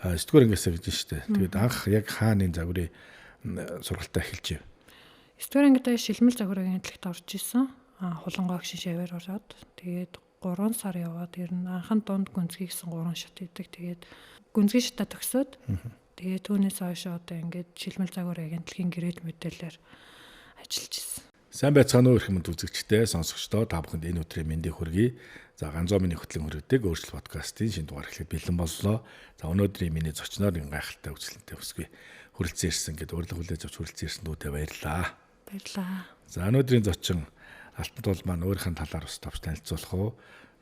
9 дугаар ангиасаа гэж штэ. Тэгээд анх яг хааны загварын сургалтаа эхэлж ив. 9 дугаар ангидаа шилмэл загварын агентлагт орж исэн. Хулангоо агшин шаваар ороод тэгээд 3 сар яваад ер нь анхан дунд гүнзгий гэсэн 3 шат идэг. Тэгээд гүнзгий шатаа төгсөөд тэгээд түүнээс хойш одоо ингээд шилмэл загвар агентлагийн гэрээд мэдээлэлээр ажиллаж исэн. Сайн байцгаана уу эрхэм үзэгчдээ, сонсогчдоо, та бүхэнд энэ өдрийн мэндийг хүргэе. За, Ганзоо миний хөтлөн хүргэдэг өөрчлөлт подкастын шинэ дугаар эхлэх бэлэн боллоо. За, өнөөдрийн миний зочноор нэгэн гайхалтай үзэсгэлэнтэй өсгөе. Хүрэлцэн ирсэн гэд урилга хүлээж авч хүрэлцэн ирсэн дүүтэй баярлалаа. Баярлалаа. За, өнөөдрийн зочин Алтан тул маань өөрийнх нь талаар бас товч танилцуулах уу?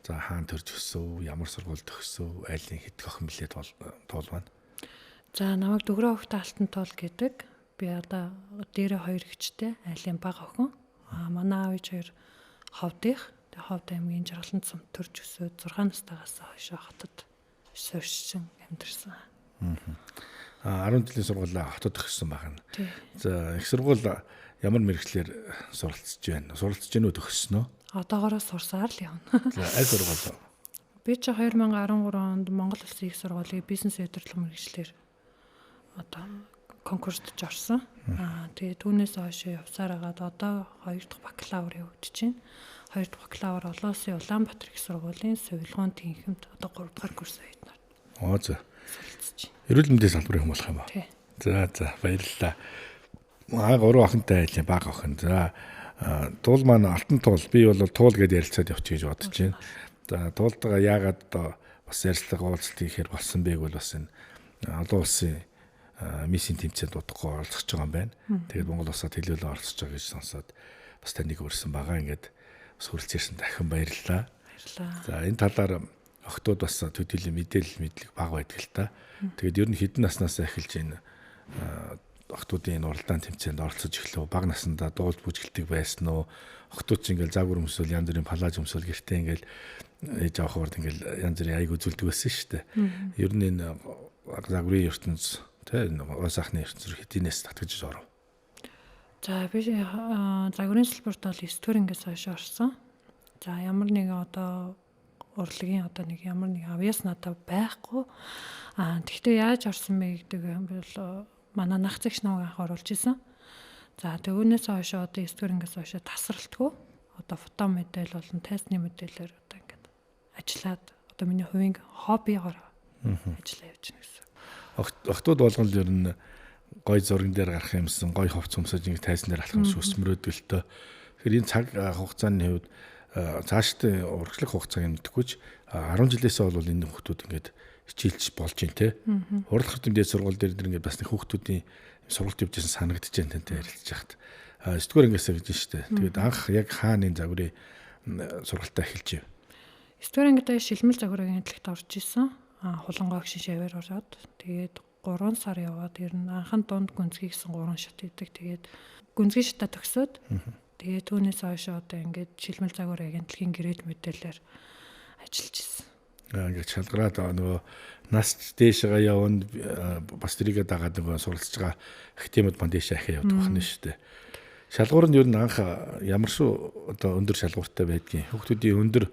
За, хаан төрж өсөв, ямар сургууль төгсөв, айлын хэдэх охин блээ туул маань. За, намайг Дөгрөө охтой Алтан тул гэдэг. Би одоо дээрээ хоёр эгчтэй, айлын бага охин. Манай аав ээж хоёр Ховдынх. Тэгээ Ховд аймгийн Жаргалан сумд төрж өсөөд 6 настайгаас хойш хотод суурьшин амьдарсан. 10 жилийн сургуулаа хотод төгссөн байна. За, их сургууль ямар мэргэжлээр суралцж байна? Суралцж гэнэ үү, төгссөн үү? Одоогоороо сурсаар л явна. За, аль сургууль? Би чи 2013 онд Монгол Улсын их сургуулийн бизнес удирдлага мэргэжлээр одоо конкурст орсон. Тэгээ түүнээс хойш явсаар хагаад одоо 2 дахь бакалавр явагдаж байна. 2 дахь бакалавр олон улсын Улаанбаатар их сургуулийн сувилгын тэнхимд одоо 3 дугаар курс оюутнаар. Оо, за. Суралцж байна. Эрүүл мэндийн салбарын хүн болох юм аа. Тий. За, баярлалаа. Аа, 3 охинтой айлын бага охин. За, туул маань Алтан туул, би бол туул гэдээ ярилцаад явчих гэж бодож байна. За, туултайгаа яагаад одоо бас ярилцлага уулзалт хийхээр болсон бэ гэвэл бас энэ олон улсын миссийн тэмцээнд удахгүй оролцож байгаа юм байна. Тэгээд Монгол улсаа төлөөлөн оролцож байгаа гэж сонсоод бас таныг өрсөн байгаа. Ингээд бас хүрэлцэн ирсэн дахин баярлалаа. Баярлалаа. За, энэ талаар охтууд бас төдийлөн мэдээлэл мэдлэг бага байдаг л та. Тэгээд ер нь хэдэн наснаас эхэлж энэ охтуудын энэ уралдаан тэмцээнд оролцож эхлэв. Бага насндаа дуулж бүжгэлдэг байсан уу? Охтууд ч ингээл загвар өмсөөл, янз бүрийн палаж өмсөөл гэртээ ингээл ээж авах урд ингээл янз бүрийн аяг үзүүлдэг байсан шүү дээ. Ер нь энэ загварын ертөнц тэ гоо сайхны ертөнц рүү хэдийнээс татгаж оров? За, би загварын салбарт бол 9 дугаар ангиас хойш орсон. За, ямар нэгэн одоо урлагийн одоо нэг ямар нэг авьяас надад байхгүй. Тэгтээ яаж орсон бэ гэдэг юм бол манай нах загш намайг анх оруулж исэн. За, түүнээс хойш одоо 9 дугаар ангиас хойш тасралтгүй одоо фото модель болон тайзны модельээр одоо ингээд ажиллаад одоо миний хувийн хоббигоор ажиллаа явж байна гэсэн. Охтууд болгон л ер нь гой зурган дээр гарах юмсан, гой хувц өмсөж ингэ тайзан дээр алах юм шиг өсмөрөөдөг л төө. Тэгэхээр энэ цаг хугацааны хувьд цаашдаа урагшлах хугацааг мэдхгүй ч 10 жилээсээ бол энэ хүүхдүүд ингээд хичээлж болж байна те. Хурлах эрдэм дээд сургууль дээр ингээд бас нэг хүүхдүүдийн сургалт явж байсан санагдаж байна тантай ярилцж байхад. 9 дугаар ангиасаа гэж штэ. Тэгээд анх яг хааны загварын сургалтаа эхэлж ив. 9 дугаар ангидаа шилмэл загварын агентлагт орж исэн. Хулангоо агшин шаваар ороод тэгээд 3 сар яваад ер нь анхан дунд гүнзгий гэсэн 3 шат идэг. Тэгээд гүнзгий шатаа төгсөөд тэгээд түүнээс хойш одоо ингээд шилмэл загвар агентлагийн гэрээд мэдээлэлээр ажиллаж исэн. Ингээд шалгараад нөгөө нас дээшээ явна, бас тэрийгэ дагаад нөгөө суралцж байгаа академид манд дээшээ ахиа явдаг байна шүү дээ. Шалгуур нь ер нь анх ямар шүү одоо өндөр шалгууртай байдгийг. Хүүхдүүдийн өндөр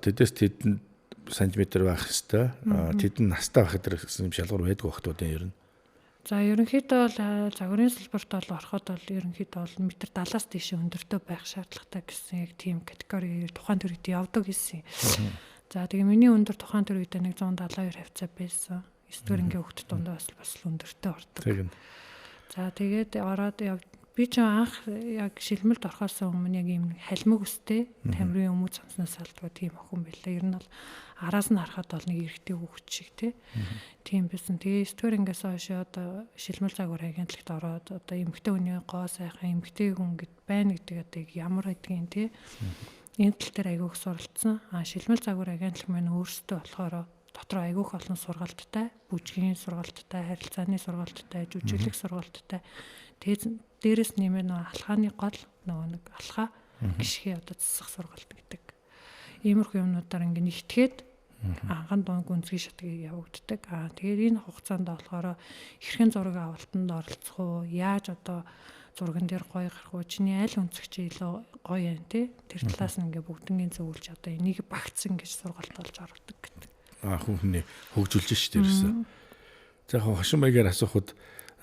тэдээс тэдэн сантиметр байх хэвээр, тэдэн настай байх гэсэн юм шалгуур байдгүй охтуудын ер нь. За, ерөнхийдөө бол загварын салбарт бол ороход бол ерөнхийдөө бол метр 70-аас дээш өндөртэй байх шаардлагатай гэсэн яг тийм категори тухайн төр үед явдаг гэсэн. За, тэгээ миний өндөр тухайн төр үед нэг 172 хавцаа байсан. 9 дугаар ангийн хүүхд дундаа бас өндөртэй ордог. За, тэгээд ороод би ч анх яг шилмэлд орохоос өмнө яг ийм халимаг өстэй тамирын өмүүд самснаас алдгаа тийм охин байлаа. Ер нь бол араас нь харахад бол нэг эрэгтэй хүүхэд шиг тийм байсан. Тэгээ 9 дугаар ангиас хойш одоо шилмэл загвар агентлагт ороод одоо эмэгтэй хүний гоо сайхан эмэгтэй хүн гэд байна гэдэг одоо ямар байдгийг тий энэ тал дээр айгүйх суралцсан. Шилмэл загвар агентлаг маань өөрсдөө болохоор дотор айгүйх олон сургалттай, бүжгийн сургалттай, харилцааны сургалттай, жүжиглэх сургалттай. Тэгээд дээрэс нэмээ нөгөө алхааны гол нөгөө нэг алхаа гიშгэ одоо засах сургалт гэдэг. Иймэрхүү юмнуудаар ингээ нэгтгээд анхан дунд гүнзгий шатгийг явагддаг. Тэгээд энэ хугацаанд болохоор хэрхэн зураг авалтанд оролцох уу, яаж одоо зурган дээр гоё гарах уу, чиний аль өнцөг чи илүү гоё юм те. Тэр талаас нь ингээ бүгднгийн зөвлөж одоо энийг багцсан гэж сургалт болж ордог гэдэг. Хүн хүний хөгжүүлж ш тэрсэн. За яг хошин маягаар асуухад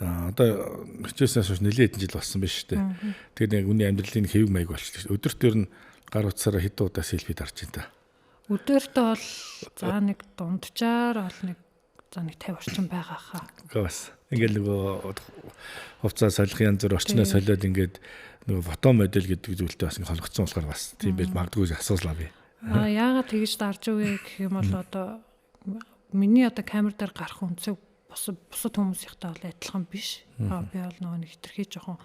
одоо хичээснээс хойш нэлээд хэдэн жил болсон байна шүү дээ. Тэгэхээр нэг үний амьдралын хэвэг маяг болчихлоо. Өдөрт ер нь гар утсаараа хэд удаа селфи дарж байна та? Өдөрт бол за нэг дунджаар бол нэг за нэг 50 орчим байгаа хаа. Бас ингээл нөгөө хувцас солих янз бүр орчноо солиод ингээд нөгөө фото модель гэдэг зүйлтэй бас ингээд холбогдсон болохоор бас тийм байж магадгүй асууслаа би. Аа яагаад тэгж дарж үгүй гэх юм бол одоо миний одоо камер дээр гарах өнцөг бусад хүмүүсийнхтэй бол адилхан биш. Аа би бол нөгөө нэг хитрхи жоохон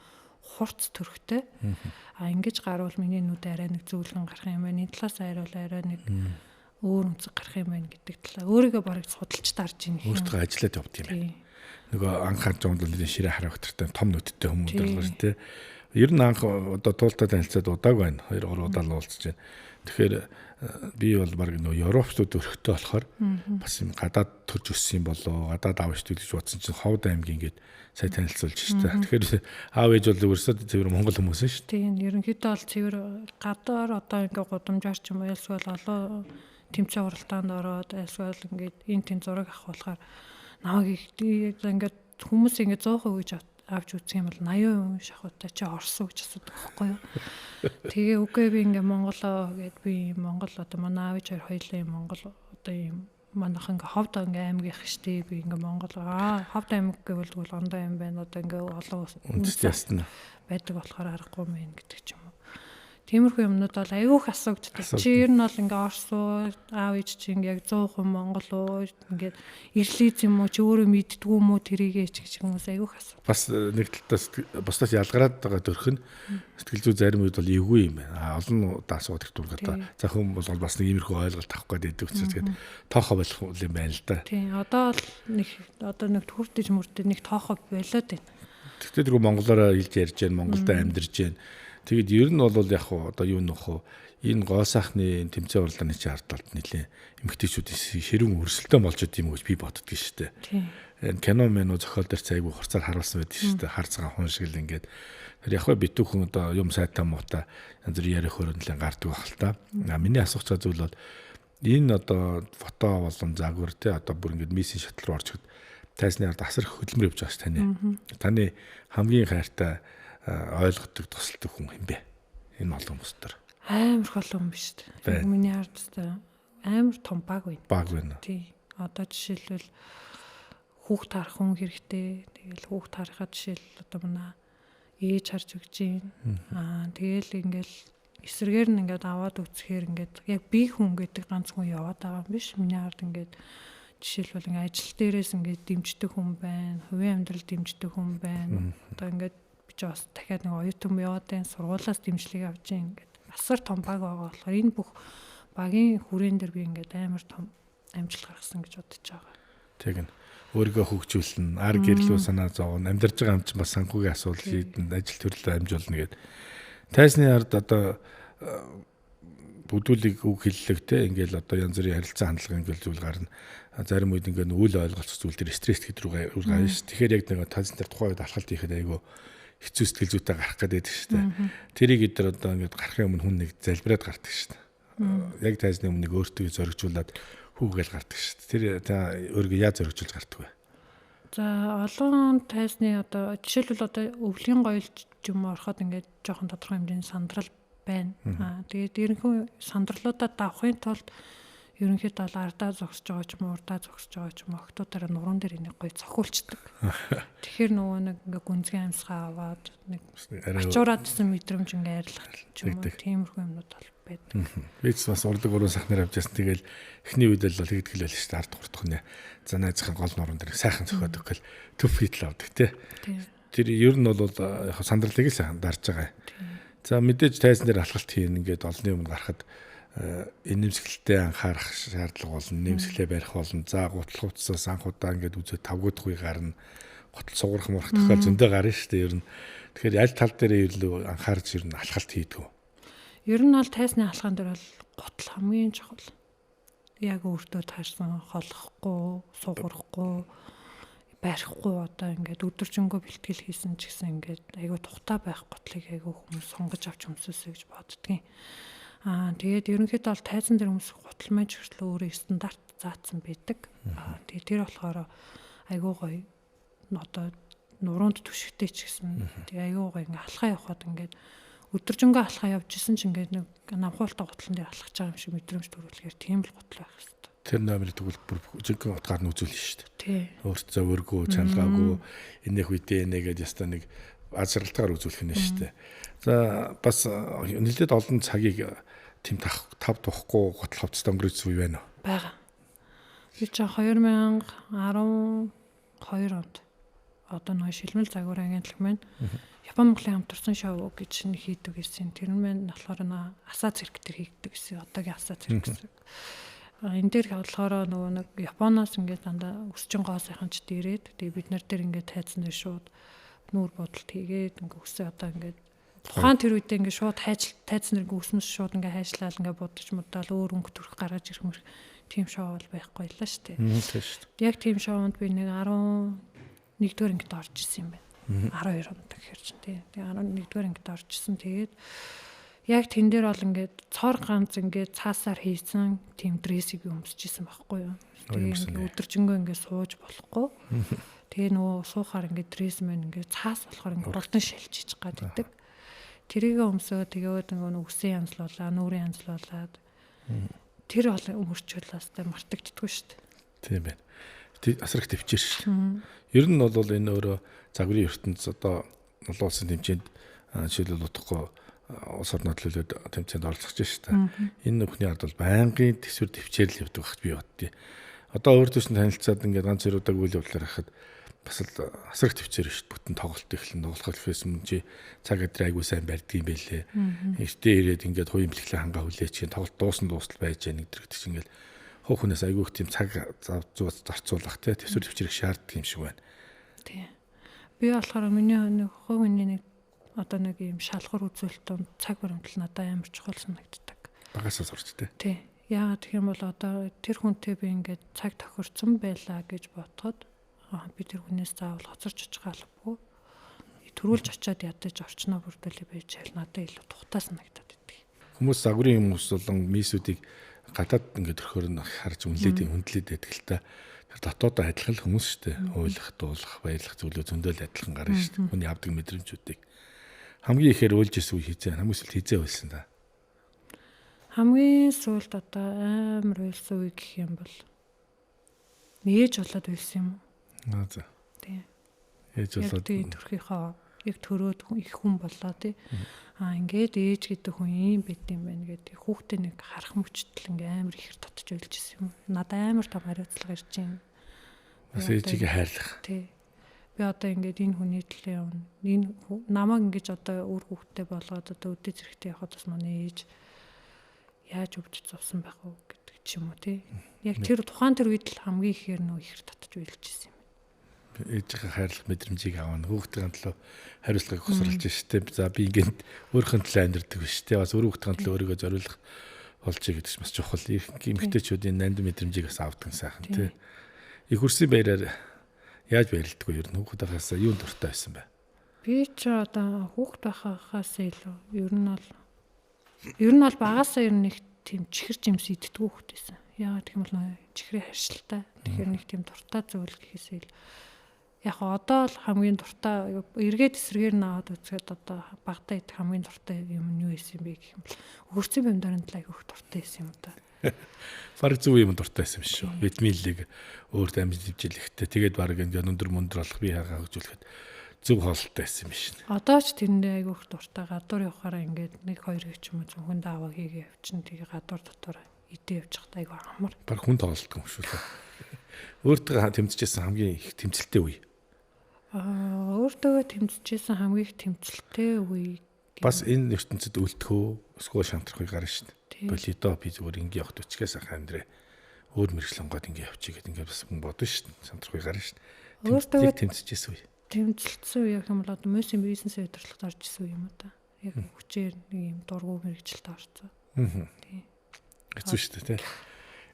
хурц төрхтэй. Аа ингэж гарвал миний нүд арай нэг зөөлхөн гарах юм байна. Энэ талаас ариул арай нэг өөр өнцөг гарах юм байна гэдэг талаа. Өөрийгөө бараг судалж дарж ийн гэх юм. Өөртөө ажиллаад явд юм байна. Нөгөө анх харж байгаа бол нэлээд ширээ характертай том нүдтэй хүмүүс болохоор тий. Ер нь анх одоо туултаа танилцаад удааг байна. 2 3 удаа л уулзж байна. Тэгэхээр би бол баг нөгөө Европчууд өрхтөө болохоор бас юм гадаад төрж өссөн юм болоо гадаад аав ээж гэж бодсон чинь Ховд аймгийн ингээд сая танилцуулж штэ. Тэгэхээр аав ээж бол өөрсдөө цэвэр монгол хүмүүс шүү дээ. Тийм, ерөнхийдөө бол цэвэр гадаар одоо ингээд гудамжаар ч юм уу эсвэл олон тэмцээн уралдаанд ороод эсвэл ингээд энэ тэн зураг авах болохоор намайг ингээд хүмүүс ингээд 100% гэж авч үзэх юм бол 80% шахуутай чи орсон гэж асуудаг байхгүй юу. Тэгээ үгүй би ингээ Монголоо гэд би Монгол одоо манай аав ээж хоёр хоёулаа юм Монгол одоо юм манайх ингээ Ховд ингээ аймгийнх штэ би ингээ Монгол Ховд аймаг гэвэл тэгвэл ондоо юм байна одоо ингээ олон үндэсний ясна байдаг болохоор аргагүй мэн гэдэг ч юм уу. Тиймэрхүү юмнууд бол айгүйх асуудаг. Чи ер нь бол ингээ Орос уу, аав ээж чи ингээ яг 100% Монгол уу, ингээд ирлиз юм уу, чи өөрөө мэддгүү юм уу тэрийгээ ч гэж хүмүүс айгүйх асуудаг. Бас нэг талаас бусдаас ялгараад байгаа төрх нь сэтгэл зүй зарим үед бол эвгүй юм байна. Олон удаа асуудаг дург одоо за хүн болгол бас нэг иймэрхүү ойлголт авах гээд байдаг учраас тэгээд тоохоо болох юм байна л да. Тийм, одоо л нэг одоо нэг хүртэж мөртөж нэг тоохоо болоод байна. Тэгтээ тэргүй монголоор хэлж ярьж байна, Монголд амьдарч байна. Тэгээд ер нь бол яг хуу одоо юу нөх уу энэ гоо сайхны тэмцээн уралдааны чи ардалд нэлээ эмэгтэйчүүдийн ширүүн өрсөлдөөн болж идэм юм гэж би боддөг шүү дээ. Энэ кино мэн зохиол дээр цайгүй хурцаар харуулсан байдаг шүү дээ. Хар цагаан хүн шиг л ингээд тэр яг хөө битүүхэн одоо юм сайтай муутай янз бүр яриа хөрөө нэлээ гардаг байх л та. Миний асуух цаа зүйл бол энэ одоо фото болон загвар те одоо бүр ингээд мисийн шатал руу орчиход тайзны ард асар их хөдөлмөр явж байгаа ш таны. Таны хамгийн хайртай ойлгодог тусалдаг хүн юм бэ? Энэ олон хүмүүс төр. Амар их олон хүн биш үү? Миний ард амар том баг байна. Баг байна. Тий. Одоо жишээлбэл хүүхд харах хүн хэрэгтэй. Тэгэл хүүхд харахад жишээл одоо манай ээж харж өгч юм. Аа тэгэл ингээл эсрэгээр нь ингээд аваад үзэхээр ингээд яг би хүн гэдэг ганц хүн яваад байгаа юм биш. Миний ард ингээд жишээлбэл ингээд ажил дээрээс ингээд дэмждэг хүн байна. Хувийн амьдрал дэмждэг хүн байна. Одоо ингээд чи бас дахиад нэг оюутан яваад байна, сургуулиас дэмжлэг авч ийн ингээд асар том баг байгаа болохоор энэ бүх багийн хүрээн дээр би ингээд амар том амжилт гаргасан гэж бодож байгаа. Тэг нь өөрийгөө хөгжүүлнэ, ар гэрлүү санаа зовно, амьдарч байгаа юм чинь бас санхүүгийн асуудал шийднэ, ажил төрлөө амжуулна гэд. Тайзны ард одоо бүдүүлэг үг хэллэг те ингээл одоо янз бүрийн харилцан хандлага ингээл зүйл гарна. Зарим үед ингээд үйл ойлголцох зүйл дээр стресс гэдэг рүү гарна ш. Тэгэхээр яг нэг тайзан дээр тухайн үед алхалт хийхэд айгүй хэцүү сэтгэл зүйтэй гарах гэдэг шүү дээ. Тэрийг эдгээр одоо ингээд гарахын өмнө хүн нэг залбираад гардаг шүү дээ. Яг тайзны өмнө нэг өөртөө зоригжуулаад хүүгээл гардаг шүү дээ. Тэр та өөрийгөө яаж зоригжуулж гардаг вэ? За олон тайзны одоо жишээлбэл одоо өвлийн гоёлж юм ороход ингээд жоохон тодорхой хэмжээний сандрал байна. Аа тэгээд ерөнхий сандралуудаа давахын тулд ерөнхийдөө бол ардаа зогсож байгаа ч юм уу, урдаа зогсож байгаа ч юм уу, охтуудаараа нуруунд дээр энийг гоё цохиулцдаг. Тэгэхээр нөгөө нэг ингээ гүнзгий амьсгаа аваад нэг ачуураад гэсэн мэдрэмж ингээ арилгах ч юм уу, тиймэрхүү юмнууд бол байдаг. Би ч бас урлаг уран сахнаар авч ясан. Тэгэл эхний үед л бол тэгдэг л байл шүү дээ. Ард гуртах нэ. За найзынхаа гол нуруунд дээр сайхан зохиодог гэл төв хитл авдаг тий. Тэр ер нь бол яг сандралыг л сайхан дарж байгаа. За мэдээж тайзан дээр алхалт хийн ингээд олонний өмнө гарахад нэмсгэлтэй анхаарах шаардлага болно, нэмсгэлээ барих болно. За гутал хувцсаас анх удаа ингээд үзээ тавгуудах үе гарна. Гутал сугарах мурах тохиол зөндөө гарна шүү дээ ер нь. Тэгэхээр аль тал дээрээ илүү анхаарч ер нь алхалт хийдэг үү? Ер нь бол тайзны алхаан дээр бол гутал хамгийн чухал. Яг өөртөө таарсан холохгүй, сугарахгүй, барихгүй одоо ингээд өдөржингөө бэлтгэл хийсэн ч гэсэн ингээд айгүй тухтай байх гутлыг айгүй хүмүүс сонгож авч өмсөөсэй гэж боддгийн. Аа тэгээд ерөнхийдөө бол тайзан дээр өмсөх гутал маань ч хүртэл өөрөө стандарт заасан байдаг. Аа тэгээд тэр болохоор Айгүй гоё. Одоо нуруунд түшигтэй ч гэсэн тэгээ айгүй гоё ингээ алхаа явхад ингээд өдөржингөө алхаа явж исэн ч ингээд нэг намхуултаа гутлан дээр алхаж байгаа юм шиг мэдрэмж төрүүлэхээр тийм л гутал байх хэрэгтэй. Тэр номерыг тэгвэл бүр жинхэнэ утгаар нь үзүүлнэ шүү дээ. Тий. Өөрт зовөргүй, чанлгаагүй, энэх үедээ энэгээд ястаа нэг аз жаргалтайгаар үзүүлэх нь шүү дээ. За бас нэлээд олон цагийг тийм тав тухгүй гутал хувцастай өнгөрөөсөн үе байна уу? Байгаа. Би чи 2012 онд одоо нөгөө шилмэл загвар агентлаг маань Япон Монголын хамтарсан шоу гэж нэг хийдэг гэсэн. Тэр нь маань болохоор нөө асаа цирк төр хийгдэг гэсэн. Одоогийн асаа цирк гэсэн. Энэ дээр болохоор нөгөө нэг Японоос ингээд дандаа өсчин гоо сайханчд ирээд тэгээ бид нар дээр ингээд тайзан дээр шууд нүүр бодолт хийгээд ингээд өсөө одоо ингээд тухайн тэр үедээ ингээд шууд тайзан дээр ингээд өснөс шууд ингээд хайшлал ингээд будаж мудаал өөр өнгө төрх гаргаж ирэх мөрх тийм шоу бол байхгүй л шүү дээ. Тийм шүү дээ. Яг тийм шоунд би нэг 11-р ангид орж исэн юм байна. 12 онд гэхэр чинь тий. Тэгээ 11-р ангид орж исэн. Тэгээд яг тэн дээр бол ингээд цор ганц ингээд цаасаар хийсэн тийм дрессийг би өмсөж исэн байхгүй юу. Тэгээ ингээд өдөржингөө ингээд сууж болохгүй. Тэгээ нөгөө суухаар ингээд дресс мэн ингээд цаас болохоор ингээд хурдан шилжиж гад идэг. Тэрийг өмсөө тэгээд ингээд үсээ янзлуулаа, нүрийн янзлуулаад тэр бол өмөрчөөл бастай мартагддаггүй шүү дээ. Тийм байна. Асар их төвчээр шүү дээ. Ер нь бол энэ өөрөө загварын ертөнц одоо олон улсын тэмцээнд жишээлбэл утгагүй улс орнууд төлөөлөд тэмцээнд оролцож шүү дээ. Энэ бүхний ард бол байнгын төсвөр төвчээр л явдаг багт би боддیں۔ Одоо өөр төсөнд танилцаад ингээд ганц хоёр удааг үйл явдлаар хахад бас л асар их төвчээр шүү дээ. Бүтэн тоглолт эхлэн тоглох байсан чи цаг өдрөө айгуу сайн барьдгийм байлээ. Эртээ ирээд ингээд хувийн бэлтгэлээ хангаа хүлээч чинь тоглолт дуусан дуустал байж гэнэ гэдэг чинь ингээд хөө хүнээс айгуу их тийм цаг зав зарцуулах те төсвөр төвчрэх шаарддаг юм шиг байна. Тий. Би болохоор миний нэг хувь хүний нэг одоо нэг юм шалгуур үзүүлэлт цаг баримтлал надад амар чухал санагддаг. Багасаа сурч те. Тий. Яагаад гэх юм бол одоо тэр хүнтэй би ингээд цаг тохирцсон байлаа гэж бодоход би тэр хүнээс заавал хоцорч очих албагүй. Төрүүлж очиод ядаж орчноо бүрдүүлээ байж хайл надад илүү тухтай санагдаад идэг. Хүмүүс загварын хүмүүс болон мисүүдийг гадаад ингээд өрхөөр нь харж үнэлээд хүндлээд байдаг л та. Тэр дотоодоо адилхан л хүмүүс шүү дээ. Уйлах, дуулах, баярлах зүйлөө зөндөл адилхан гарна шүү дээ. Хүний авдаг мэдрэмжүүдийг. Хамгийн ихээр уйлж исэн үе хизээ, хамгийн сүүлд хизээ уйлсан та. Хамгийн сүүлд одоо амар уйлсан үе гэх юм бол ээж болоод уйлсан юм уу? Аа за. Тий. Ээж болоод тий төрхийнхөө яг төрөөд их хүн боллоо тий. Аа ингээд ээж гэдэг хүн ийм байт юм байна гэдэг хүүхдээ нэг харах мөчтөл ингээ амар ихэр татж уйлж исэн юм. Надад амар том хариуцлага ирж байна. Бас ээжигээ хайрлах. Тий. Би одоо ингээд энэ хүний төлөө явна. Энэ намайг ингэж одоо үр хүүхдтэй болгоод одоо өдөө зэрэгтэй явахад бас манай ээж яаж өвдөж зовсон байх вэ гэдэг ч юм уу тий. Яг тэр тухайн тэр үед л хамгийн ихээр нөө ихэр татж уйлж исэн юм. Ээжийнхээ хайрлах мэдрэмжийг авна. Хүүхдийн төлөө хариуцлагыг хусралж штэ. За би ингээд өөрийнхөө төлөө амьдардаг биш тий. Бас өөр хүүхдийн төлөө өөрийгөө зориулах болж гэдэг чинь бас чухал. Эмэгтэйчүүдийн нандин мэдрэмжийг бас авдаг сайхан тий. Их үрсийн баяраар яаж баярлдаг вэ? Ер нь хүүхдийнхээс юунд дуртай байсан бэ? Би ч одоо хүүхд байхаас илүү ер нь бол багасаа ер нь нэг тийм чихэр жимс иддэггүй хүүхд байсан. Яагаад гэх юм бол чихрийн харшилтай. Тэгэхээр нэг тийм дуртай зүйл гэхээс илүү яг одоо л хамгийн дуртай эргээд эсрэгээр нь аваад үзэхэд одоо багтаа идэх хамгийн дуртай юм нь юу байсан юм бэ гэх юм бол өгөрцөн бямдарын талаа их дуртай байсан юм да. Бараг зөв юм дуртай байсан юм шүү. Витаминлэг өөрт амж хэмжээлэгтэй. Тэгээд бараг ингээд өндөр мөндөр болох бие хагаа хөгжүүлэхэд зөв хоолтой байсан юм биш. Одоо ч тэрэндээ айгүй их дуртай. Гадуур явахаараа ингээд 1 2 ч юм уу зөвхөн дааваа хийгээ явчихна. Тэгээ гадуур дотор идэ явчих та айгүй амар. Бараг хүн тоглолтгүй юм шүү лээ. Өөртөө тэмцэжсэн хамгийн их тэмцэлтэй үе. Өөртөө тэмцэжсэн хамгийн их тэмцэлтэй үе. Бас энэ ертөнцид үлдэхөө эсвэл шантрах үе гарна шүү дээ. Болидо би зүгээр ингээ явах төчгээс ах амьдрээ. Өөр мэрэгчлэн гоод ингээ явчих гэдэг ингээ бас хүн бодно шүү дээ. Шантрах үе гарна шүү дээ. Өөртөө тэмцэжсэн үе. Тэмцэлсэн үе гэх юм бол одоо мөсийн бизнес удирдлагад орж исэн үе юм уу та. Яг хүчээр нэг юм дургу мэрэгчлэлд орцсон. Тийм. Хэцүү шүү дээ, тий.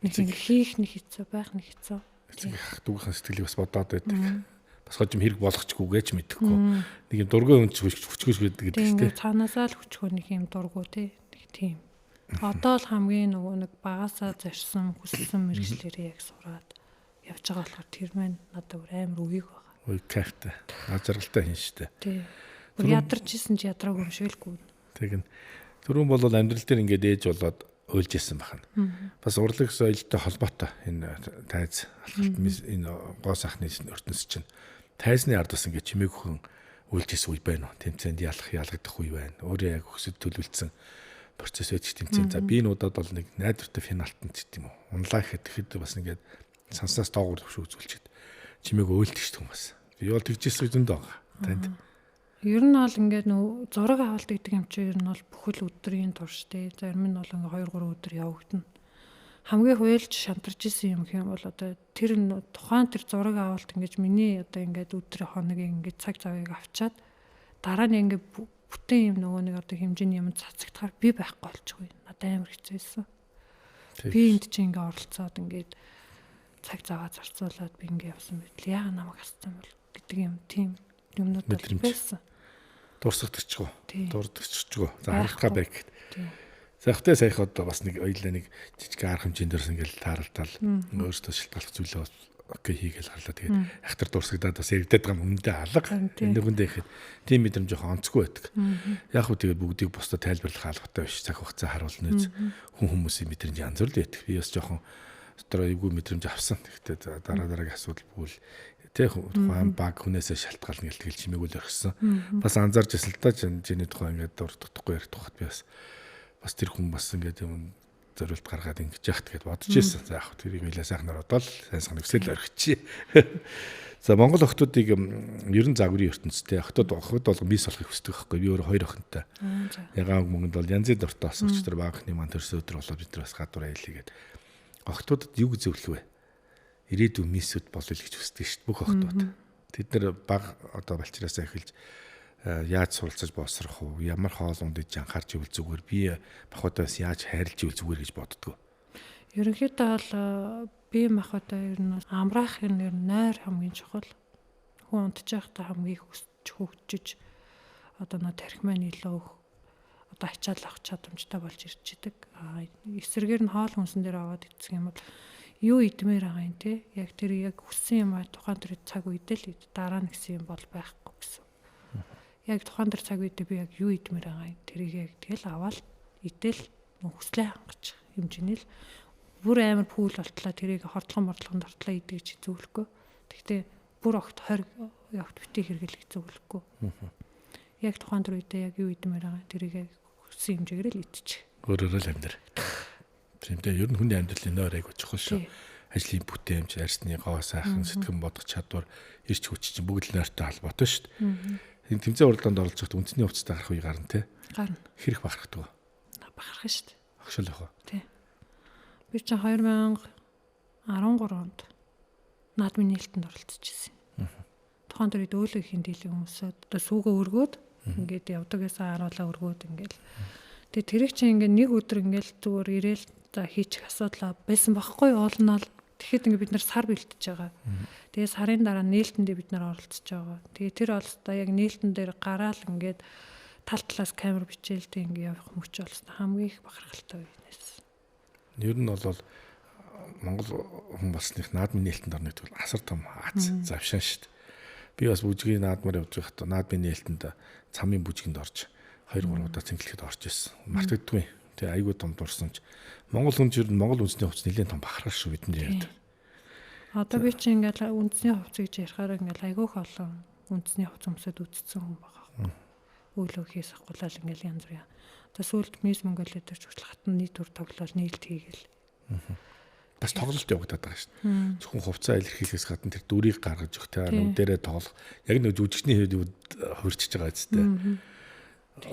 Нэг хийх нэг хэцүү, байх нэг хэцүү. Эцэг дүүгийнхэн сэтгэлийг бас бодоод байдаг. Бас хожим хэрэг болгочгүйгээ ч мэдэхгүй. Нэг юм дургүй хүн ч хүчгөөс гэдэг шүү дээ. Цаанаасаа л хүчгөө нэг юм дургу тий. Нэг тийм. Одоо л хамгийн нөгөө нэг багасаа зорьсон, хүссэн мэрэгчлэрээ яг сураад явж байгаа болохоор тэр маань надад бүр амар үеиг байгаа. Үе кайфтай. Аз жаргалтай хин штэ. Тий. Бүр ядарч исэн чи ядраагүй юм шиг л гүн. Тэгнь. Түрүүн бол амьдрал дээр ингээд ээж болоод уйлж исэн бахна. Бас урлаг соёлтой холбоотой энэ тайз алхалт энэ гоо сайхны ертөнц чинь тайзны ард бас ингээд чимээгүйхэн уйлж исэн үе байна уу? Тэмцээнд ялах ялгагдах үе байна. Өөрөө яг өксөд төлөвлөсөн процесс байж тэмцээн. За би энэ удаад бол нэг найдвартай финалтанд ч гэдэм үү. Унлаа гэхэд тэгэхэд бас ингээд санснаас доогуур төвшөө үзүүлчихэд чимээг уйлдаг шүү дээ хүмүүс. Би бол тэгжсэн үе зөндөө байгаа. Танд. Ер нь бол ингээд нөө зураг авалт гэдэг юм чи ер нь бол бүхэл өдрийн турш те. Зарим нь бол ингээд 2 3 өдөр явагдана. Хамгийн хуйлж шантарч исэн юм хэм бол одоо тэр тухайн тэр зураг авалт ингээд миний одоо ингээд өдрийн хоногийг ингээд цаг завыг авчаад дараа нь ингээд бүтэн юм нөгөө нэг одоо хэмжээний юм цацагдахаар би байхгүй болчихгүй. Надад амар хэцүү байсан. Би энд чи ингээд оролцоод ингээд цаг заваа зарцуулаад би ингээд явсан байтал яагаад намайг асуусан бол гэдэг юм тийм юмнууд бол байсан. Дурсагдчихгүй. Дурдчихгүй. За харагдгаа бай гэхэд. За ихтэй саях одоо бас нэг ойлаа нэг жижиг арга хэмжээнд дээрс ингээл тааралтал өөртөө шилтгалах зүйлээ окей хийгээл гарлаа. Тэгээд ахтар дурсагдаад бас яригдаад байгаа юм үндэ алга. Энэ хүндээ ихэд тийм мэдрэмж жоохон онцгүй байдаг. Яг хөө тэгээд бүгдийг бусдад тайлбарлах албатай биш. Цаг хугацаа харуулна үз. Хүн хүмүүсийн мэдрэмж янз бүр л байдаг. Би бас жоохон дотор эвгүй мэдрэмж авсан. Тэгэхдээ дараа дараагийн асуудал бүгэл тэ тухайн баг хүнээсээ шалтгаална гэл тэгэл чимээгүй л орхисон. Бас анзаарч ирсэн л да чиний тухай ингээд дурдахгүй ярих тухайд би бас тэр хүн бас ингээд юм зориулт гаргаад ингэж яхад гэд бодож ирсэн. За яг тэрийг билээ сайхнаар бодоол сайн санагсэл орхичих. За Монгол охтуудыг ер нь загварын ертөнцтэй охтууд охид бол мис болохыг хүсдэг байхгүй. Би өөрөө хоёр охинтой. Ягаан мөнгөнд бол янзын дуртай бас өчтөр баг охины маань төрсөн өдөр болоод бид нар бас гадуур аялъя гэд. Охтуудад юу зөвлөх вэ? Ирээдүйн миссүүд болъё гэж хүсдэг шүү дээ бүх охтууд. Тэд нар баг одоо балчраасаа эхэлж яаж суралцаж боловсрох уу? Ямар хоол ундаж анхаарч ивэл зүгээр, бие махбодоос яаж хайрлж ивэл зүгээр гэж боддгоо. Ерөнхийдөө бол бие махбодоо ер нь амраах ер нь нойр хамгийн чухал. Хүн унтж байхдаа хамгийн их өсч хөгжиж одоо нөө тархи маань илүү одоо ачаал авах чадамжтай болж ирж идэг. А эсрэгээр нь хоол хүнсэн дээр аваад идсэн юм бол юу идмээр байгаа юм те? Яг тэр яг хүссэн юм а тухайн тэр цаг үедээ л дараа нь гэсэн юм бол байхгүй гэсэн. Яг тухайн тэр цаг үедээ би яг юу идмээр байгаа юм тэрийг яг тэгэл аваад идэл хүслээ хангаж хэмжээний л бүр амар пүүл болтлаа тэрийг хордлогон мордлогонд ортлоо идэх гэж зөвлөхгүй. Тэгтээ бүр огт 20 огт битгий хэрэглэх зөвлөхгүй. Яг тухайн тэр үедээ яг юу идмээр байгаа тэрийг яг хүссэн хэмжээгээр л идчих. Өөрөөрөө л амьдр. Тийм дээ. Ер нь хүний амьдралын нойр айгуу чухал шүү. Ажлын бүтээмж, арьсны гоо сайхан, сэтгэн бодох чадвар, эрч хүч чинь бүгд л нойртой холбоотой шүү дээ. Энэ тэмцээн уралдаанд оролцох үндэсний хувцастай гарах үе гарна те. Гарна. Хэрэг бахархдаг. Бахарх шүү дээ. Агшил явах уу? Тий. Би чинь 2013 онд наадмын нээлтэнд оролцож ирсэн. Тухайн тэр үед өөлөө ихийн дийлэн хүмүүсүүд одоо сүүгээ өргөөд ингээд явдаг гэсэн харуулаа өргөөд ингээд. Тэгээ тэрийг чинь ингээд нэг өдөр ингээд зүгээр ирээл за хийчих асуудал байсан байхгүй уул нь бол тэгэхэд ингээд бид нар сар бэлтэж байгаа. Тэгээ сарын дараа нээлтэндээ бид нар оролцож байгаа. Тэгээ тэр олсдоо яг нээлтэн дээр гараал ингээд тал талаас камер бичээл тэг ингээд явах мөч болсон. Хамгийн их бахархалтай үе нэсэн. Ер нь бол Монгол хүн болсных наадмын нээлтэнд орно гэдэг бол асар том аз завшаан шүү дээ. Би бас бүжгийн наадмаар явж байхдаа наадмын нээлтэнд цамын бүжгэнд орж 2 3 удаа цэнгэлэхэд орж ирсэн. Мартагддаггүй. Тэгээ айгүй том дурсан ч Монгол хүн чинь Монгол үндэсний хувцас нэлээд том бахархал шүү бидний хувьд. Одоо би чинь ингээл үндэсний хувцас гэж ярихаар ингээл айгүйх олон үндэсний хувцас өмсөд үзсэн хүн байгаа. Өөлөө хийс ахгуулал ингээл янз бүр. Одоо сүүлд Мисс Монголиа дээр ч хүртэл хатан нийт төр тоглол нийлт хийгээл. Бас тоглолт явагдаад байгаа шүү дээ. Зөвхөн хувцас илэрхийлэхээс гадна тэр дүрийг гаргаж өгөх те нүдэрээ тоглох. Яг нэг жүжигчний хувьд хувирчиж байгаа зү.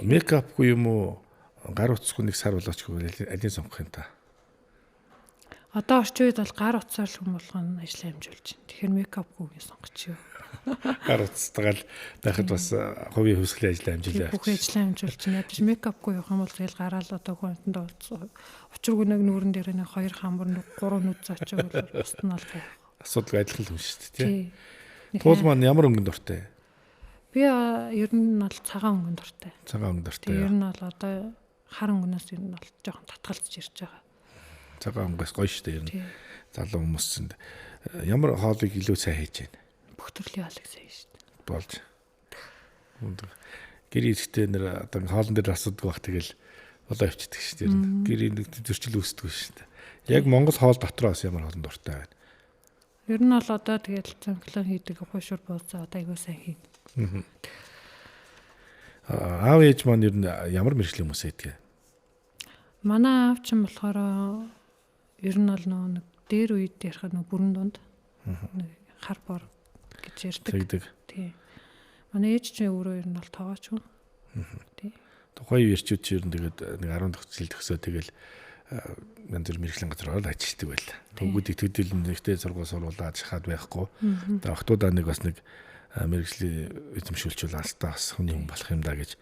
Мейкапгүй юм уу? Гар утасгүй нэг сар болоочгүй алийг сонгох юм та? Одоо орчин үед бол гар утсаар л хүн болгоно ажлаа амжуулж байна. Тэгэхээр мейкапгүйг сонгоч юу. Гар утастайгаа л байхад бас хувийн хувьсгалын ажлаа амжуулаа. Бүх ажлаа амжуулж байна. Ядаж мейкапгүй явах юм бол тэгэл гараал одоо хүн амьтанд учиргүй нэг нүүрэн дээр нэг 2 хамбар 3 нүд зочоо бол бусд нь бол гайх. Асуудалгүй адилхан л хүн шүү дээ, тий. Туул маань ямар өнгөнд дуртай? Би ер нь бол цагаан өнгөнд дуртай. Цагаан өнгөнд дуртай. Ер нь бол одоо хар өнгөнөөс ер нь бол жоохон татгалзаж ирж байгаа. Цагаан өнгөөс гоё шүү дээ ер нь. Залуу хүмүүс чинь Ямар хоолыг илүү сайн хийж байна? Бүх төрлийн хоолыг сайн хийж шүү дээ. Болж. Гэр ирэхдээ нэр одоо хоолн дээр асуудаг бах тэгэл болоо явчихдаг шүү дээ. Гэрийн нэг зөрчил үүсдэг шүү дээ. Яг Монгол хоол дотроо бас ямар хоолнд дуртай байна? Ер нь бол одоо тэгэл цонхлон хийдэг хуушур бууцаа одоо аягүй сайн хийн. Аав ээж маань ер нь ямар мэргэжлийн хүмүүс байдаг? Манай аав чинь болохоор ер нь бол нөгөө нэг дээр үед ярихад нөгөө бүрэн дунд нэг хар бор гэж ярьдаг. Тий. Манай ээж чинь өөрөө ер нь бол тоогооч хүн. Тий. Тухайн үеэрчүүд чинь ер нь тэгээд нэг 10 жил төгсөө тэгэл янз бүр мэргэжлийн газар ороод ажилладаг байл. Төгүүд итгэдэл нэгтэй сургууль суруулаад шахаад байхгүй. Тэгээ охтуудаа нэг бас нэг мэргэжлийн эзэмшүүлчүүл алтаа бас хүний хүн болох юм да гэж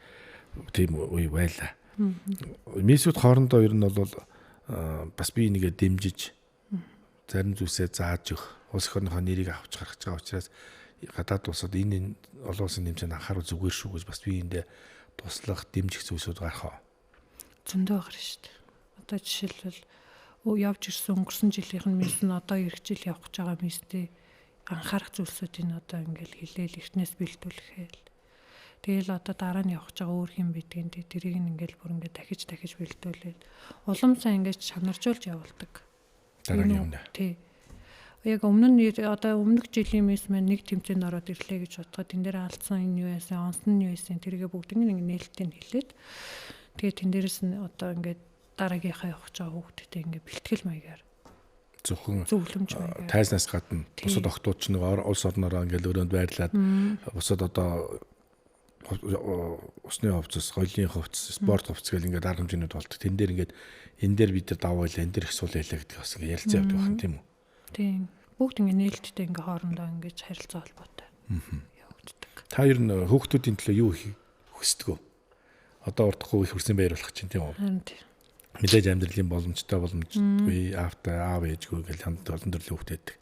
тийм үе байлаа. Мисүүд хоорондоо ер нь бол бас би нэгэ дэмжиж зарим зүйлсээ зааж өгөх, улс их орныхоо нэрийг авч гаргаж байгаа учраас гадаад улсад энэ олон улсын хэмжээнд анхаарал зүгээр шүү гэж бас би эндээ туслах, дэмжих зүйлсүүд гарах уу? Зөндөө гарна шүү дээ. Одоо жишээлбэл явж ирсэн өнгөрсөн жилийнх нь мис нь одоо ирэх жил явах гэж байгаа мистэй анхаарах зүйлсүүдийг одоо ингээл хэлээл эртнээс бэлдүүлэхэл. Тэгэл одоо дараа нь явах гэж байгаа өөр хэм бидгийг тэрийг нь ингээл бүр ингээд дахиж бэлдүүлээд улам сайн ингээд чанаржуулж явуулдаг. Дараагийн өмнө. Тий. Яг өмнө нь одоо өмнөх жилийн мис маань нэг тэмцээнд ороод ирлээ гэж бодоход тэн дээр алдсан энэ юу байсан, онсон нь юу байсан тэргээ бүгдийг нь ингээд нээлттэй нь хэлээд тэгээ тэн дээрээс нь одоо ингээд дараагийнхаа явах гэж байгаа хүүхдтэй ингээд бэлтгэл маягаар зөвхөн тайзнаас гадна бусад охтууд ч нэг улс орноороо ингээл өрөөнд байрлаад бусад одоо усны хувцас, гоёлын хувцас, спорт хувцас гэл ингээд арга хэмжээнүүд болдог. Тэн дээр ингээд энэ дээр бид нар даваа байлаа, энэ дээр их суул байлаа гэдэг бас ингээд ярилцсан явдаг байна тийм үү? Тийм. Бүгд ингээд нээлттэй ингээд хоорондоо ингээд харилцаа холбоотой явагддаг. Та ер нь хүүхдүүдийн төлөө юу хийх хүсдэг вэ? Одоо урдахгүй их хүрсэн баяр болох чинь тийм үү? Харин тийм. Мэдээж амьдралын боломжтой боломжгүй аавтай аав ээжгүй гэл хамт олон төрлийн хүүхд байдаг.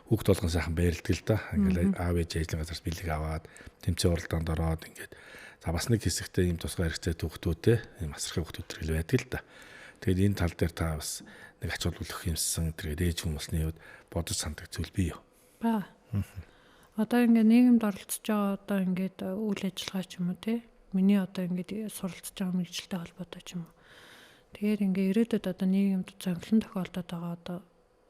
Хүүхд болгон сайхан баярлдаг л да. Ингээл аав ээж ажлын газараас бэлэг аваад тэмцээн уралдаанд ороод ингээд за бас нэг хэсэгтээ ийм тусгай хэрэгцээ хүүхдүүдтэй ийм асархай хүүхдүүд төрөл байдаг л да. Тэгээд энэ тал дээр та бас нэг ач холбогдол өгөх юмсан тэргээд ээж хүмүүсний хувьд бодож сандаг зүйл бий юу? Ба. Одоо ингээд нийгэмд оролцож байгаа одоо ингээд үйл ажиллагаа ч юм уу те. Миний одоо ингээд суралцж байгаа мэргэжилтэй холбоотой ч юм уу. Тэгэхээр ингээ ирээдүйд одоо нийгэмд зонхлон тохиолдоод байгаа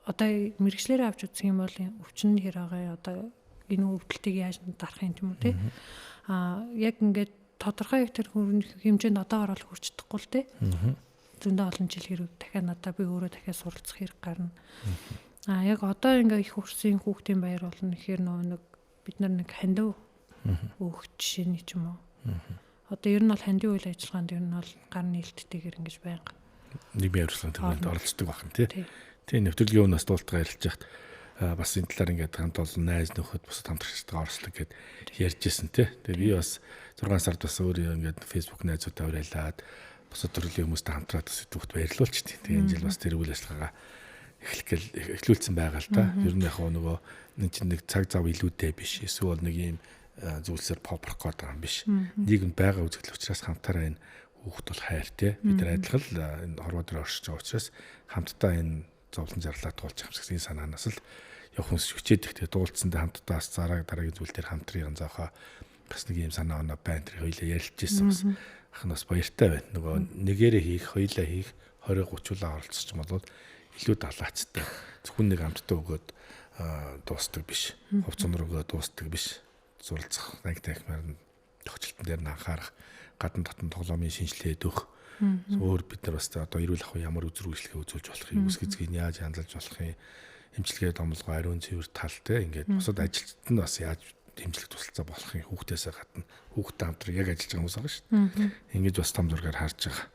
одоо мэргэжлээрээ авч үзэх юм бол өвчин хэр байгаа одоо энэ өвдөлтийг яаж дарах юм тийм үү те. Аа яг ингээд тодорхой яг тэр хэмжээнд одоогоор бол хүрч чадахгүй л те. Зөндөө олон жил хэрэг дахиад надаа би өөрөө дахиад суралцах хэрэг гарна. Аа яг одоо ингээ их хүрсэн хүүхдийн баяр болно гэхээр нөгөө нэг бид нар нэг хандив өөх жишээний ч юм уу. Одоо ер нь бол хандив үйл ажиллагаанд ер нь бол гар нээлттэйгээр ингэж байнга нийгмийн авиргалын төвөнд оролцдог байх нь тий. Тий нэвтрүүлгийн өмнөөс дуултгаа ярилцж яхад бас энэ талаар ингээд хамт олон найз нөхөд бусад хамтрагчтайгаа оролцдог гэд ярьж исэн тий. Тэгээ би бас 6 сард бас өөрөө ингээд Facebook найзуудаа уриалаад бусад төрлийн хүмүүстэй хамтраад бас хүүхд баярлуулчих тий. Тэгээ энэ жил бас тэр үйл ажиллагаагаа эхлэх гээл эхлүүлсэн байгаа л да. Ер нь яг нөгөө энэ чинь нэг цаг зав илүүтэй биш. Эсвэл нэг ийм зүйлсээр попрох гээд байгаа юм биш. Нийгэмд байгаа үзэгдэл учраас хамтаараа энэ хүүхд бол хайр тий. Бид нар адилхан л энэ хорвоо дээр оршиж байгаа учраас хамтдаа энэ зовлон зарлаа туулж хамсгсан санаанаас л явах хүнс хүчээд их тэгээ дуулцсандаа хамтдаа бас дараагийн зүйл дээр хамтрын заахаа бас нэг юм санаа оноо байна тэр хоёлаа ярилцж ирсэн бас ах нь бас баяртай байна. Нөгөө нэгээрээ хийх, хоёлаа хийх 20 30-уулаа оролцож юм бол илүү далаацтай. Зөвхөн нэг амттай өгөөд дуустдаг биш. Хувц өнөр өгөөд дуустдаг биш. Суралцах, анги танхимаар нь тохиолдолтон дээр нь анхаарах, гадна дотн тоглоомын шинжилгээд өгөх. Өөр бид нар бас одоо эрүүл ахуй ямар үзэр үйлчлэгээ үзүүлж болох юм, үс гэзгийг яаж янзалж болох юм, эмчилгээ томлогоо ариун цэвэр тал те ингээд бусад ажилчид нь бас яаж дэмжлэг тусалцаа болох юм хүүхдээсээ гадна хүүхдтэй хамтран яг ажиллаж байгаа хүмүүс байгаа шүү дээ. Ингэж бас том зургаар харж байгаа.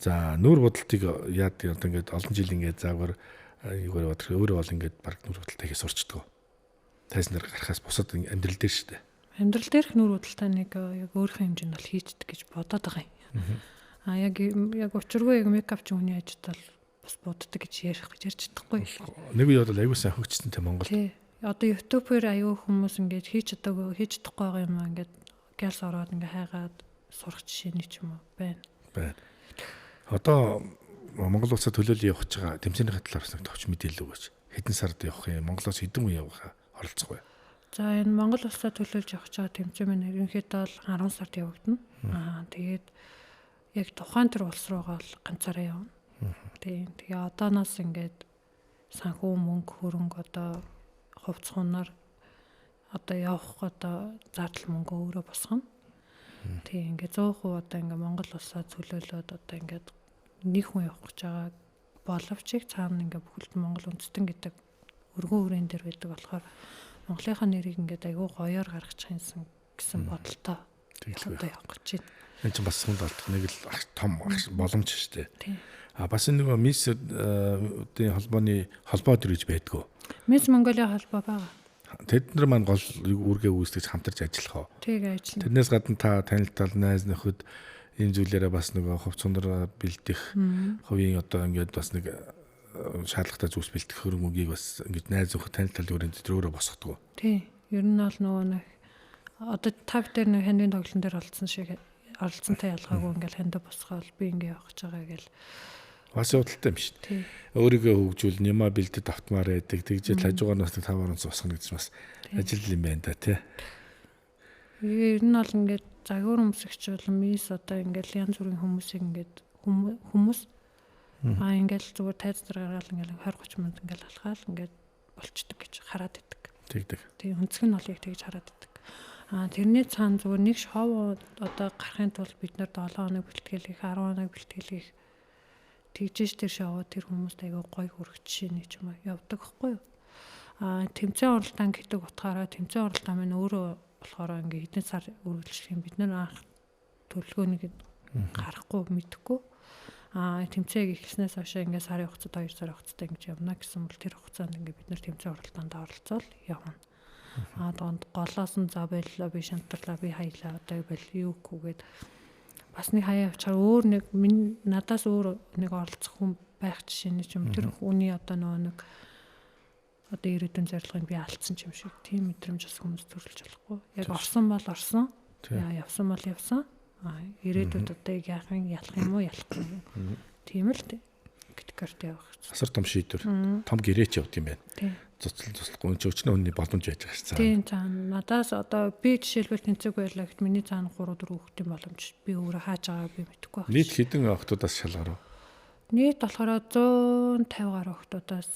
За нүүр будалтыг яад одоо ингээд олон жил ингээд заагаар юугаар бодох өөрөө бол ингээд баг нүүр будалтай хийх сурчдаг. Тайзан дээр гарахаас бусад амьдрал дээр шүү дээ. Амьдрал дээрх нүүр будалтай нэг яг өөрийнхөө хэмжээнд бол хийждэг гэж бодоод байгаа юм. А яг учиргүй яг мейкап ч хүний ажилд бол бас буддаг гэж ярих гэж ярьж чадахгүй. Нэг үе бол аягүй сайн хөгжсөн те Монголд. Тий. Одоо YouTube-ээр аягүй хүмүүс ингээд хийж чадаагүй хийж чадахгүй байгаа юм ингээд гэлс ороод ингээд хайгаад сурах жишээний ч юм уу байна. Байна. Одоо Монгол улсад төлөөлөл явуулж байгаа тэмцээний талаар бас нэг товч мэдээлэл өгөөч. Хэдэн сард явах юм? Монголоос хэдэн хүн явах оролцох вэ? За энэ Монгол улсаа төлөөлж явах гэж байгаа тэмцээн маань ерөнхийдөө бол 10 сард явагдана. Тэгээд яг тухайн тэр улс руугаа бол ганцаараа явна. Тийм. Тэгээ одооноос ингээд санхүү мөнгө хөрөнгө одоо хувц хунаар одоо явах одоо зардал мөнгө өөрөө босгоно. Тийм ингээд 100% одоо ингээд Монгол улсаа төлөөлөөд одоо ингээд нэг хүн явах гэж байгаа боловч цаана ингээд бүхэлд Монгол үндэстэн гэдэг өргөн өрийн дээр байдаг болохоор Монголынхаа нэрийг ингээд айгүй гоёор гаргачих юмсан гэсэн бодолтой одоо явах гэж байна. Энэ чинь бас хүнд алдах нэг л том боломж шүү дээ. А бас нөгөө мисс-ийн холбооны холбоо төр гэж байдгүй. Мисс Монголиа холбоо байгаа. Тэд нар маань гол үүргээ үүсгэж хамтарч ажиллах уу? Тэг ажиллана. Тэрнээс гадна та танилтал найз нөхөд ийм зүйлээрээ бас нөгөө хувц сундар бэлдэх хувийн одоо ингээд бас нэг шаардлагатай зүйлс бэлтгэх хөрөнгө мөнгийг бас ингээд найз нөхөд танилтал өрөөнд тэр өөрөө босгодог. Тий. Ер нь бол нөгөө нэг одоо тав дээр нэг хандын тоглолтын дээр олдсон шиг оролцсонтой ялгаагүй ингээл хандив босгоол би ингээ явах гэж байгаа гэл бас явдалтай юм шүү дээ. Өөрийгөө хөгжүүл, нямаа бэлдэд автмаар байдаг. Тэгжээ хажуугаар нас 5 оронц босгоно гэж бас ажил юм байна да тий. Ер нь бол ингээд загвар өмсөгч бол мис одоо ингээл янз бүрийн хүмүүсийг ингээд хүмүүс ингээл зүгээр тайз дээр гаргаал ингээл 20 30 минут ингээл алхаал ингээд болчдөг гэж хараад идэг. Тэгдэг. Тийм өнцөг нь бол яг тэгж хараад идэг. Тэрний цаана зүгээр нэг шоу одоо гарахын тулд бид нар 7 хоног бэлтгэл хийх, 10 хоног бэлтгэл хийх тэгжээж тэр шоу тэр хүмүүст айгүй гоё хүрэх жишээ нэг юм явдаг хгүй юу. Тэмцээн уралдаан гэдэг утгаараа тэмцээн уралдаан маань өөрөө болохоор ингээ хэдэн сар үргэлжлэх юм бид нар анх төлөвлөгөөнийг гарахгүй мэдэхгүй. Тэмцээг эхэлснээс хойш ингээ сарын хугацаанд 2 сарын хугацаатай ингэж явна гэсэн бол тэр хугацаанд ингээ бид нар тэмцээн уралдаанд оролцоол явна. Донд голоос нь за боллоо би шантарлаа би хаялаа одоо бол юу гүгээд бас нэг хаяа авчаар өөр нэг минь надаас өөр нэг оролцох хүн байх жишээ нь ч юм тэр хүний одоо нөгөө нэг одоо ирээдүйн зорилгыг би алдсан юм шиг тийм мэдрэмж бас хүмүүс төрүүлж болохгүй. Яг орсон бол орсон. Явсан бол явсан. Ирээдүйд одоо яг яах юм ялах юм уу ялахгүй юм. Тийм л категорид явах. Асар том шийдвэр. Том гэрээч явд юм байна. Цуцлахгүй энэ өчнөө өнний боломж байж байгаа шээ. Тийм цаана надаас одоо би жишээлбэл тэнцэг байлаа гэхэд миний цаана 3 4 хүүхдийн боломж би өөрөө хааж байгааг би мэдэхгүй байна. Нийт хэдэн охтуудаас шалгарав? Нийт болохоор 150 гаруй охтуудаас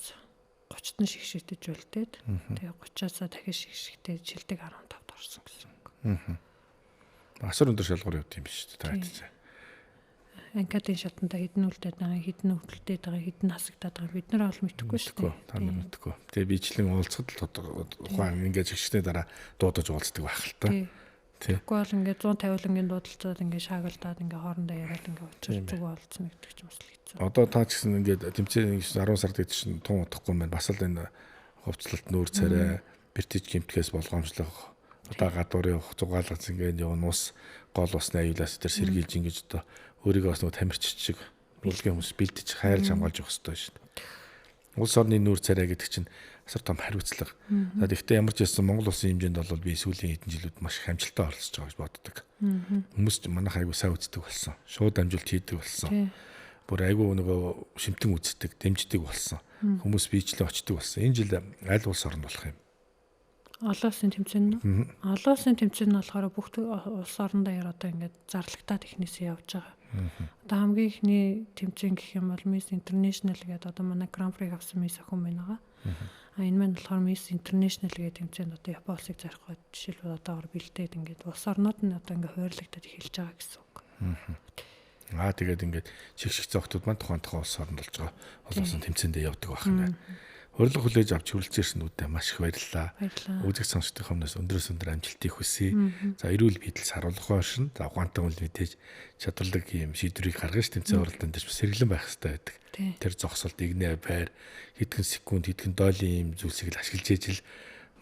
30-т нь шигшигдэж үлдээд тэгээ 30-аас дахиж шигшигдээд шилдэг 15-д орсон гэсэн үг. Асар өндөр шалгуур явд юм биш үү та хэдэн. Анкетын шатанда хэдэн үлдээд байгаа, хэдэн өвдөлтөд байгаа, хэдэн хасагдаад байгаа бид нар бол мэдэхгүй шүү дээ. Та нар мэдэхгүй. Тэгээ бичлэн уулзахад л тухайн ингээд жигшний дараа дуудаж уулздаг байх л та. Тэгэхгүй бол ингээд 150 лангийн дуудалцаад ингээд шаагалдаад ингээд хоорондоо яриад ингээд учир зүг уулзна гэдэг чинь бас л хэцүү. Одоо та ч гэсэн ингээд тэмцээн 10 сард гэдэг чинь тун удахгүй юм байна. Бас л энэ хувцлалт нүүр царай, бэртэж гимтгэхээс болгоомжлох одоо гадуурын ух зугаалгац ингээд явна ус гол усны аюулаас тэр сэргийлж ингэж одоо өөрийгөө бас нэг тамирчид шиг бүлгийн хүмүүс бэлдэж хайрлж хамгаалж явах хэрэгтэй шүү дээ. Улс орны нүүр царай гэдэг чинь асар том хариуцлага. За тэгэхдээ ямар ч байсан Монгол улсын хэмжээнд бол би сүүлийн хэдэн жилүүд маш их амжилттай оролцож байгаа гэж боддог. Хүмүүс манайх айгүй сайн үздэг болсон. Шууд амжилт хийдэг болсон. Бүр айгүй нөгөө шимтэн үздэг, дэмждэг болсон. Хүмүүс бичлээ очдөг болсон. Энэ жил аль улс орнд болох юм? Олон улсын тэмцээн нь. Олон улсын тэмцээн нь болохоор бүх улс орондоо яар одоо ингээд зарлагтаад эхнээсээ явж байгаа. Одоо хамгийн эхний тэмцээн гэх юм бол Miss International гэдэг одоо манай Grand Prix авсан Miss охин байна байгаа. Энэ маань болохоор Miss International гэдэг тэмцээнд одоо Япон улсыг зарих гээд жишээлбэл одоогор бэлдээд ингээд улс орнууд нь одоо ингээд хуваарлагдаад эхэлж байгаа гэсэн үг. Тэгээд ингээд шигшигцэн охтууд маань тухайн улс оронд болж байгаа олон улсын тэмцээндээ явдаг байх юм байна. Урилга хүлээж авч хүрэлцээрсэн нүдээ маш их баярлалаа. Үзэг сонсогдох хүмүүст өндрөөс өндөр амжилтыг хүсье. За эрүүл мэндэл саруулах оршин. За ухаантай үл мэдээж чадварлаг юм шийдвэрийг гаргаж тэмцээн уралдаан дээр сэргэлэн байх хэрэгтэй байдаг. Тэр зогсолт, игнэ байр, хэдхэн секунд, хэдхэн дойлын юм зүйлсийг л ашиглаж ижил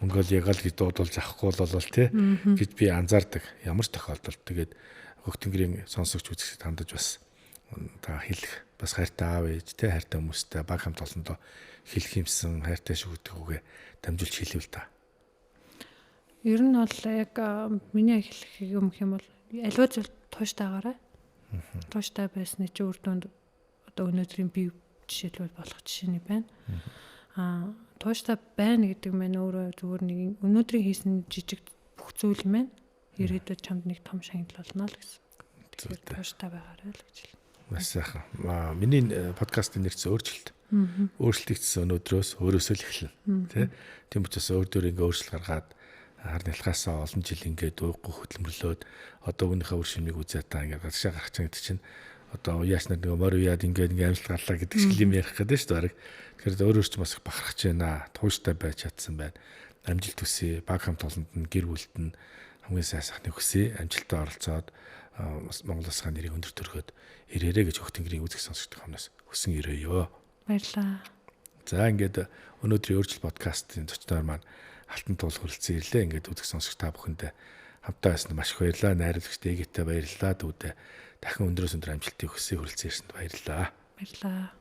Монголиаг л гэж дуудуулж авахгүй бол тий гэж би анзаардаг. Ямар ч тохиолдолд тэгээд Хөх Тэнгэрийн сонсогч үзэгчдэд хандаж бас та хэлэх бас хайртай аав ээж тий хайртай хүмүүстэй баг хамт олондоо хэлэх юмсан хайртай шүгдэг үгээ дамжуулж хэлэв л та. Ер нь бол яг миний хэлэх юм гэх юм бол аливаа зүйл тууштай байгаарай. Тууштай байсны чи үр дүнд одоо өнөөдрийн бие жишээлбэл болох жишээний байна. Тууштай байна гэдэг маань өөрөө зүгээр нэг өнөөдрийн хийсэн жижиг бүх зүйл маань ирээдүйд чамд нэг том шагнал болно л гэсэн. Тэгэхээр тууштай байгаарай л гэж хэлнэ. Маш сайхан. Миний подкастын нэр чинь өөрчлөлт. Өөрчлөлт өнөөдрөөс өөрөөсөө л эхэлнэ. Тэ? Тийм учраас өөр дөр ингээ өөрчлөлт гаргаад хар нялхаасаа олон жил ингээд ууггүй хөдөлмөрлөөд одоо үүнийхээ үр шимийг үзээ та ингээд гадшаа гарах чинь гэдэг чинь одоо уяас нар нөгөө морь уяад ингээд ингээд амжилт гарлаа гэдэг шиг юм ярих гэдэг шүү дээ бараг. Тэгэхээр өөр өөр ч бас их бахархаж байна. Тууштай байж чадсан байна. Амжилт хүсье. Баг хамт олонд нь гэр бүлд нь хамгийн сайн сайхныг хүсье. Амжилттай оролцоод Монгол улсынхаа нэрийг өндөр төрхөд ирээрэй гэж Хөх Тэнгэрийн үзэг сонсогч хамнаас хүсэн ирээё. Баярлалаа. За ингээд өнөөдрийн өөрчлөлт подкастын зочноор маань Алтан туул хүрэлцэн ирлээ. Ингээд үзэг сонсогч та бүхэндээ хамтаа байсан маш их баярлалаа. Найруулагч Дэгэтэй баярлалаа. Түүдээ дахин өндрөөс өндөр амжилтыг хүсье хүрэлцэн ирсэнд баярлалаа. Баярлалаа.